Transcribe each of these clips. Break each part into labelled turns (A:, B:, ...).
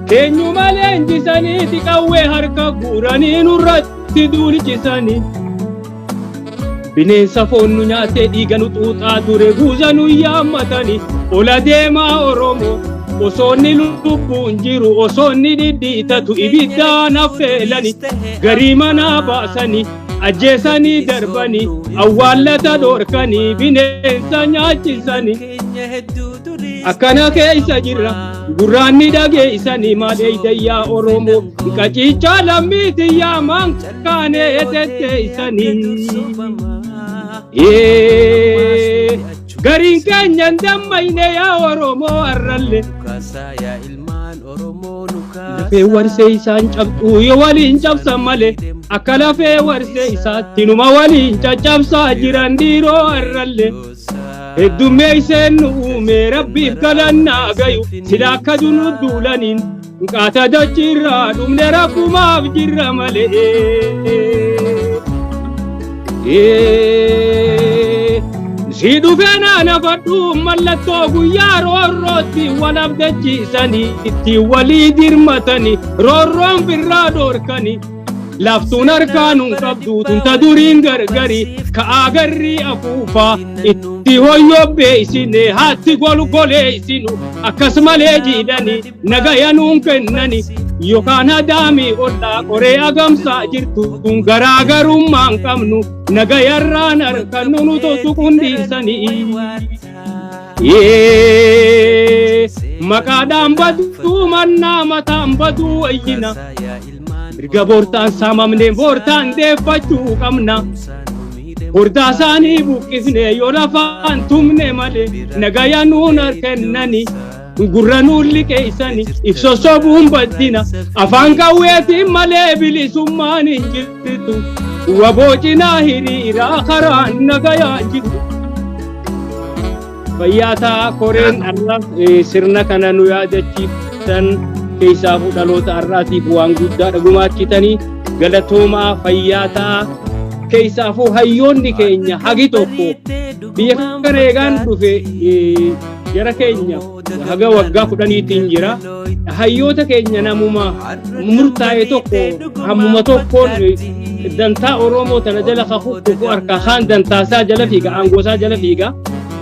A: Keenyuma leenjisaniiti qawwee harka guuranii nurratti duulchisanii. Bineensa foon nu nyaatee dhiiga nu xuuxaa ture guuza nu yaammatanii ola deemaa Oromoo osoo inni lubbuun jiru osoo inni dhidhiitatu ibiddaan affeelani garii manaa baasanii ajjeesanii darbanii awwaallata dhorkanii bineensa nyaachisanii. Akkana keessa jirra gurraanni dhageessanii maal eeydayyaa Oromoo qaciichaa lammiitii yaamaan kaanee tetteessanii. Gariin keenya hin dammayne yaa Oromoo arralle. Lafee warsee isaan cabxuu yoo waliin cabsan malee akka lafee warsee isaatti numa waliin caccabsaa jiran dhiiroo arralle. Heddummeesseen nu uume rabbiif galannaa gayu sila akka dunu duulaniin qaata dachiirraa dhumne rabbumaaf jirra malee. Si dhufee naana fadhu mallattoo guyyaa roorrootti wal abdachiisanii ittiin walii dirmatanii roorroon birraa dhoorkanii. Laftuun harkaan hin qabdu tunta duriin gargari ka'aa garrii afuufaa itti hoyyobbee isine haatti golgolee isinu akkas malee jiidhani nagaya nuun kennani yookaan hadaamii ollaa qoree agamsaa jirtu tun garaagarummaa hin qabnu nagayarraan harkannu nu tuttuqun dhiisanii. Maqaadhaan baduu mannaa mataan baduu wayyina. Mirga boortaan saamamne boortaan deeffachuu qabna. Hordaa isaanii buqqifne yoo lafaan tumne malee nagaya nuun kennani. Gurra nuun liqeessani if sossobuun baddina. Afaan qawweetiin malee bilisummaan hin jirtu. Waboo cinaa hiriiraa karaan nagayaan jiru. Fayyaataa koreen har'a sirna kana nu yaadachiiftan keessaafuu dhaloota har'aatiif waan guddaa gumaachitanii galatoomaa fayyaataa keessaafuu hayyoonni keenya hagi tokko biyya kana eegaan dhufe jara keenya haga waggaa 10tiin jira. Hayyoota keenya namuma murtaa'e tokko hammuma tokkoon dantaa Oromoo tana jala kakukkufu harkaa kaan dantaasaa jala fiiga aangoosaa jala fiiga.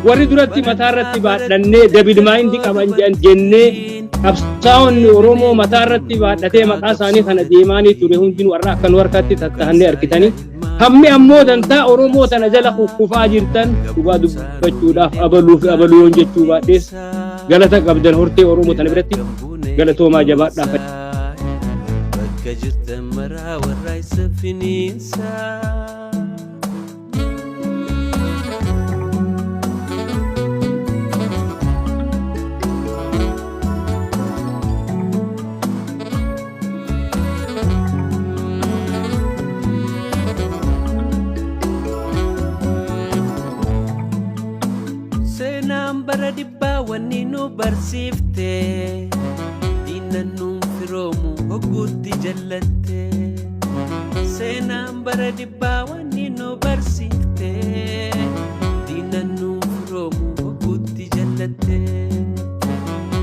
A: Warri duratti mataa irratti baadhannee double mind qaban jennee qabsaa'onni Oromoo mataa irratti baadhatee maqaa isaanii kana deemaanii ture hundinuu har'a akka nu harkatti tattahannee argitanii. Hammi ammoo dantaa Oromoo tana jala kukkufaa jirtan dhugaa dubbachuudhaaf abaluu fi abaluu yoon jechuu baadhees galata qabdan hortee Oromoo tana biratti galatoomaa jabaadhaa.
B: Bakka jirtan maraa warraa isa finiinsaa. Seenaan bara dhibbaa wanni nu barsiifte diinnan nuun firoomu hogguutti jallatte. Seenaan bara dhibbaa wanni nu barsiifte diinnan nuun firoomu hogguutti jallatte.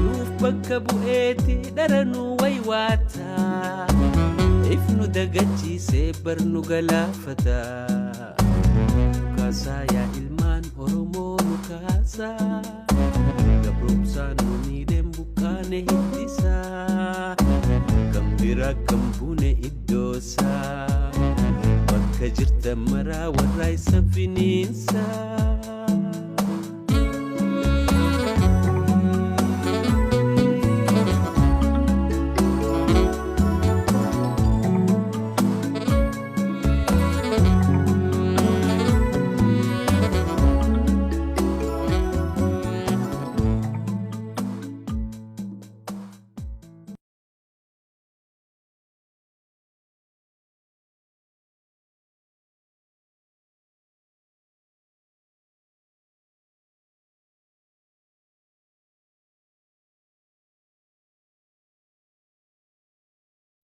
B: Nuuf bakka bu'eeti dhara nu waywaata if nu dagachiisee bar nu galaafata. Kaasaa yaa ilmaan Oromoo nu kaasaa gabroomsaan nu miidheen buqqaane hiddisaa kan biraa kan buune iddoosaa bakka jirtan maraa warraa isa finiinsaa.